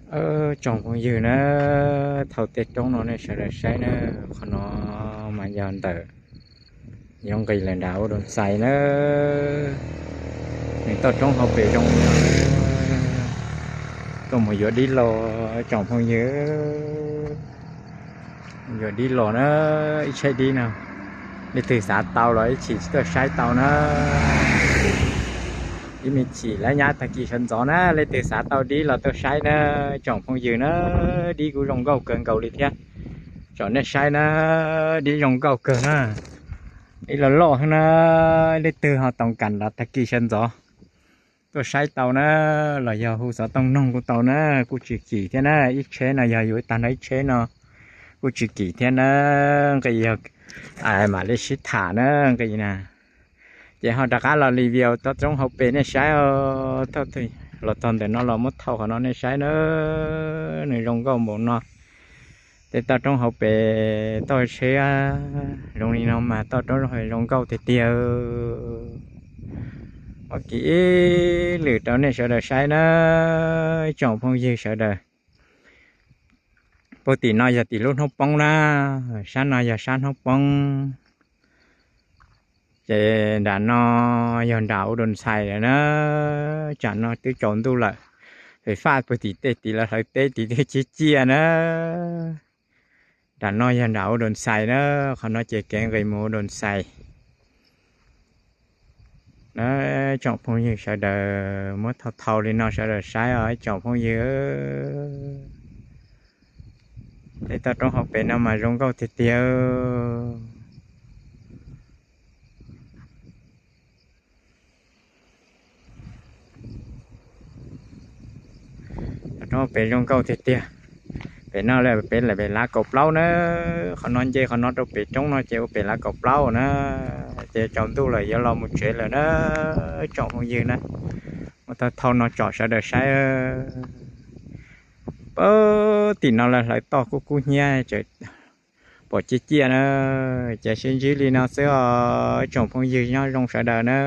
Tsoom phooj ywg na, thauj tej roob no nej sawv daws saib na, qhov no mas yog ntawm, yuav nqis lawm nram ua doo xais na, nws toj roob hauv pes zoo, tuaj mus yuav dib los, tsoom phooj ywg, yuav dib los na, ib tsheb dib no, leej twg xav tau los ib chim tuaj saib tau na. Ib me chim lawm nyab tag kis sawv ntxov na, leej twg xav tau dib los tuaj saib na, tsoom phooj ywg na, dib kuj zoo nkauj kawg nkaus li thiab. Tsom nej saib na, dib zoo nkauj kawg na, ib los loj na, leej twg ho tau kam los tag kis sawv ntxov tuaj saib tau na, los yog hu xov tooj noog kuj tau na, kuj tsis kim thiab na, ib tsheb no yog yuav tag nrho ib tsheb no, kuj tsis kim thiab na, nqi yog mam li sib tham na, nqi na. Ces ho rov qab los li video toj roob hauv pes nej saib os, los txog ntawm no los muab thauj qhov no nej saib na, nws zoo nkauj npaum no. Tej toj roob hauv pes toj tsheb zoo li no mas toj roob zoo nkauj tiag tiag. Muab kiv ib lwm rau nej sawv daws saib na, tsoom phooj ywg sawv daws. Puag tim no yog tim lub hnub poob na, sab no yog sab hnub poob. Ces nram no yog nram ua doo xais lawm na, tsam no twb tsaus ntuj lawm, fem faj puag tim tej tid los hlawv teb tid twb ciaj ciaj na. Nram no yog nram ua doo xais na, qhov no ces kev nqis mus ua doo xais na. Tsoom phooj ywg sawv daws muab thauj thauj li no sawv daws saib os ib tsoom phooj ywg. Tej toj roob hauv pes no mas zoo nkauj tiag tiag. Toj roob pem zoo nkauj tiag tiag. Pem no pem lawm pem lav kaum plaub na, qhov no nce qhov no rau pem roob no ces ua pem lav kaum plaub na. Ces tsaus ntuj lawm yuav los mus tsev lawm na, tsoom phooj ywg na. Muab thauj thauj no tsom sawv daws saib. Puag tim no lawv hlawv toj kub kub hnyiab, pom ciaj ciaj na. Ces sib ntsib li no xwb os tsoom phooj ywg nyob zoo sawv daws na.